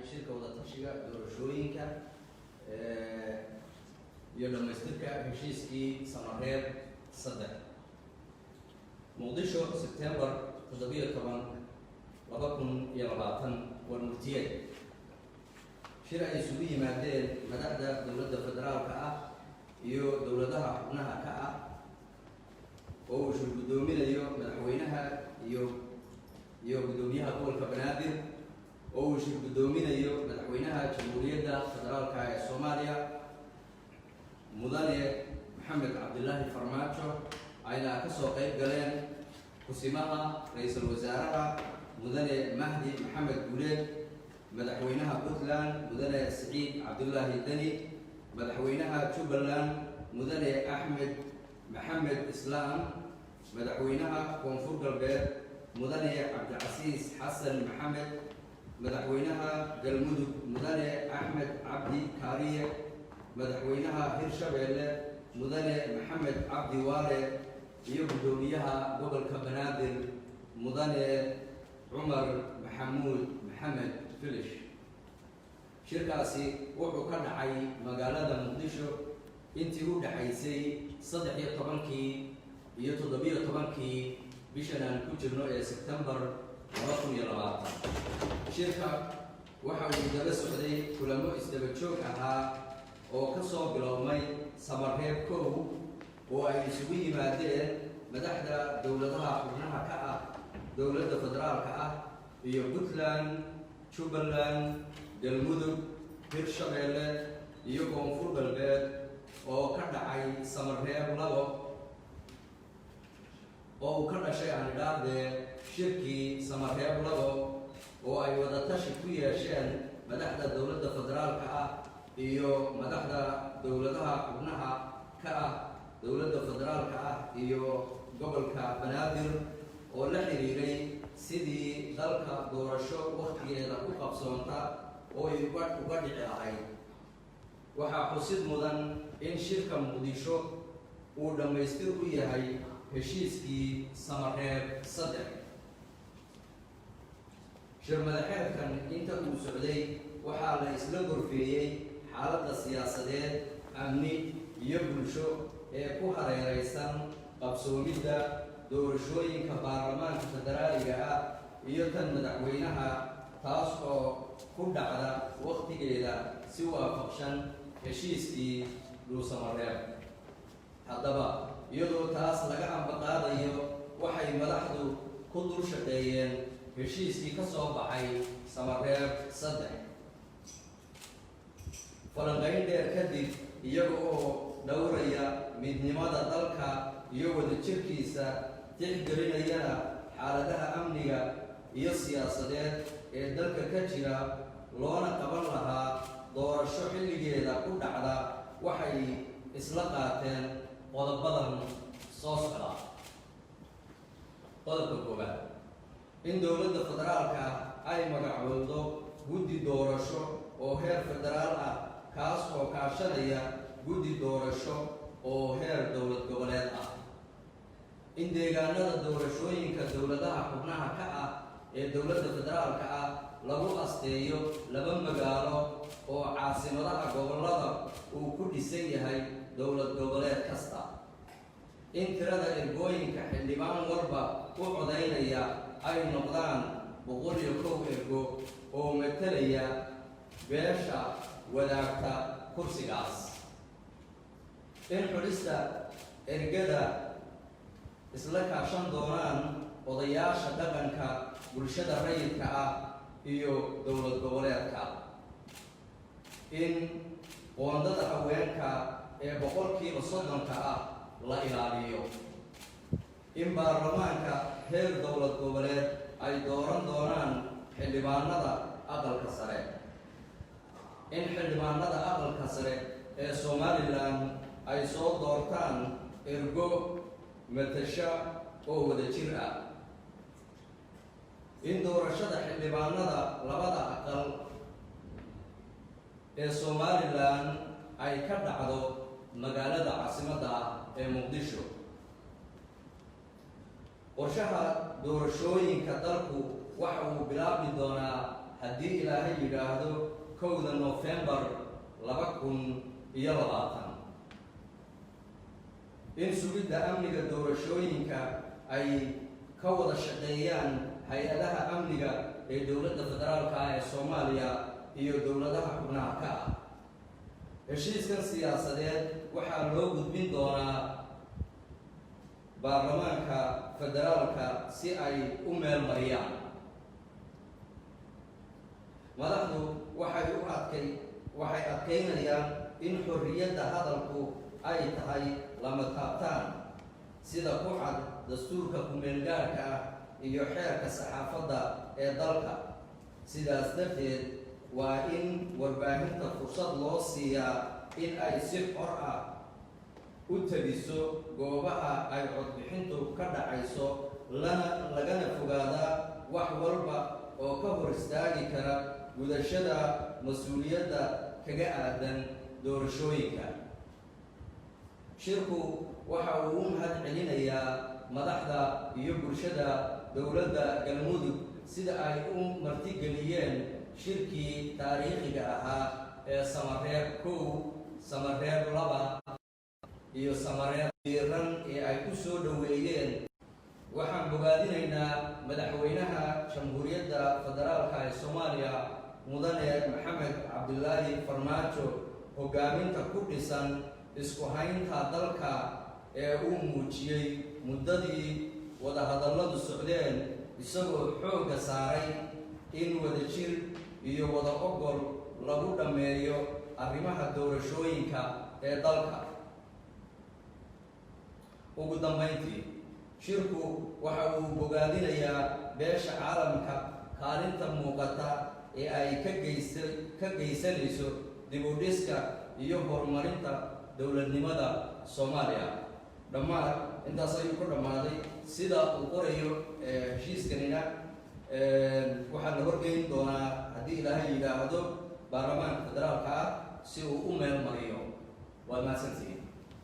Shirka wadatashiga doorashooyinka iyo dhamaystirka heshiiskii Samareeb 3. Muqdisho, Sebtembar 17, 2020. War murtiyeed. Shir ay isugu yimaadeen madaxda dowladda federaalka ah iyo dowladaha xubnaha ka ah, oo uu shir guddoominayo madaxweynaha iyo guddoomiyaha gobolka Banaadir, oo uu shir guddoominayo madaxweynaha Jamhuuriyadda Federaalka ee Soomaaliya, Mudane Maxamed Cabdilaahi Farmaajo, ayna ka soo qayb galeen kusimaha ra-iisul wasaaraha, Mudane Mahdi Maxamed Guuleed, madaxweynaha Puntland, Mudane Siciid Cabdulaahi Deni, madaxweynaha Jubbaland, Mudane Axmed Maxamed Islaam, madaxweynaha Koonfur Galbeed, Mudane Cabdicasiis Xasan Maxamed, madaxweynaha Galmudug, Mudane Axmed Cabdi Kaariye, madaxweynaha Hirshabeelle, Mudane Maxamed Cabdi Waare, iyo guddoomiyaha gobolka Banaadir, Mudane Cumar Maxamuud Maxamed Filish. Shirkaasi wuxuu ka dhacay magaalada Muqdisho intii u dhexaysay 13-kii iyo 17-kii bishan aan ku jirno ee Sebtembar 2020. Shirka waxa uu daba socday kulamo isdaba joog ahaa oo ka soo bilowmay Samareeb 1, oo ay isugu yimaadeen madaxda dowladaha xubnaha ka ah dowladda federaalka ah iyo Puntland, Jubbaland, Galmudug, Hirshabeelle iyo Koonfur Galbeed, oo ka dhacay Samareeb 2, oo uu ka dhashay, aan idhaahdee, shirkii Samareeb 2, oo ay wadatashi ku yeesheen madaxda dowladda federaalka ah iyo madaxda dowladaha xubnaha ka ah dowladda federaalka ah iyo gobolka Banaadir, oo la xiriiray sidii dalka doorasho wakhtigeeda ku qabsoonta oo ay uga dhici lahayd. Waxaa xusid mudan in shirka Muqdisho uu dhammaystir u yahay heshiiskii Samareeb 3. Shir madaxeedkan inta uu socday waxaa la isla gorfeeyey xaaladda siyaasadeed, amni iyo bulsho ee ku hareereysan qabsoomidda doorashooyinka baarlamaanka federaaliga ah iyo tan madaxweynaha, taas oo ku dhacda wakhtigeeda si waafaqshan heshiiskii Dhuusamareeb. Haddaba, iyadoo taas laga ambaqaadayo, waxay madaxdu ku dul shaqeeyeen heshiiskii ka soo baxay Samareeb 3. Falanqayn dheer kadib, iyaga oo dhowraya midnimada dalka iyo wadajirkiisa, tixgelinayana xaaladaha amniga iyo siyaasadeed ee dalka ka jira, loona qaban lahaa doorasho xilligeeda ku dhacda, waxay isla qaateen qodobadan soo socda. Qodobka koowaad: in dowladda federaalka ay magacowdo guddi doorasho oo heer federaal ah, kaas oo kaashanaya guddi doorasho oo heer dowlad goboleed ah. In deegaanada doorashooyinka dowladaha xubnaha ka ah ee dowladda federaalka ah lagu asteeyo laba magaalo oo caasimadaha gobollada uu ku dhisan yahay dowlad goboleed kasta. In tirada ergooyinka xildhibaan walba u codaynaya ay noqdaan 101 ergo oo matalaya beesha wadaagta kursigaas. In xulista ergada isla kaashan doonaan odayaasha dhaqanka, bulshada rayidka ah iyo dowlad goboleedka. In qoondada haweenka ee 30% ah la ilaaliyo. In baarlamaanka heer dowlad goboleed ay dooran doonaan xildhibaanada aqalka sare. In xildhibaanada aqalka sare ee Somaliland ay soo doortaan ergo matasha oo wadajir ah. In doorashada xildhibaanada labada aqal ee Somaliland ay ka dhacdo magaalada caasimadda ah ee Muqdisho. Qorshaha doorashooyinka dalku waxa uu bilaabi doonaa haddii Ilaahay yidhaahdo, 1da Nofembar 2020. In sugidda amniga doorashooyinka ay ka wada shaqeeyaan hay-adaha amniga ee Dowladda Federaalka ah ee Soomaaliya iyo dowladaha xubnaha ka ah. Heshiiskan siyaasadeed waxaa loo gudbin doonaa baarlamaanka federaalka si ay u meel mariyaan. Madaxdu waxay adkeynayaan in xorriyadda hadalku ay tahay lama taabtaan, sida ku cad dastuurka ku-meelgaarka ah iyo xeerka saxaafadda ee dalka. Sidaas darteed, waa in warbaahinta fursad loo siiyaa in ay si xor ah u tabiso goobaha ay codbixintu ka dhacayso, lana lagana fogaadaa wax walba oo ka hor istaagi kara gudashada mas-uuliyadda kaga aadan doorashooyinka. Shirku waxa uu u mahad celinayaa madaxda iyo bulshada dowladda Galmudug sida ay u martigeliyeen shirkii taariikhiga ahaa ee Samareeb 1, Samareeb 2 iyo Samareeb diiran ee ay ku soo dhoweeyeen. Waxaan bogaadinaynaa Madaxweynaha Jamhuuriyadda Federaalka ee Soomaaliya, Mudane Maxamed Cabdilaahi Farmaajo, hogaaminta ku dhisan isku haynta dalka ee uu muujiyey muddadii wadahadalladu socdeen, isagoo xoogga saaray in wadajir iyo wada ogol lagu dhammeeyo arrimaha doorashooyinka ee dalka. Ugu dambayntii, shirku waxa uu bogaadinayaa beesha caalamka kaalinta muuqata ee ay ka geysanayso dib u dhiska iyo horumarinta dowladnimada Soomaaliya. Dhammaan intaas ayuu ku dhammaaday. Sida uu qorayo heshiiskanina, waxaa la horgeyn doonaa, haddii Ilaahay yidhaahdo, baarlamaanka federaalka ah si uu u meel mariyo. Waad mahadsantihiin.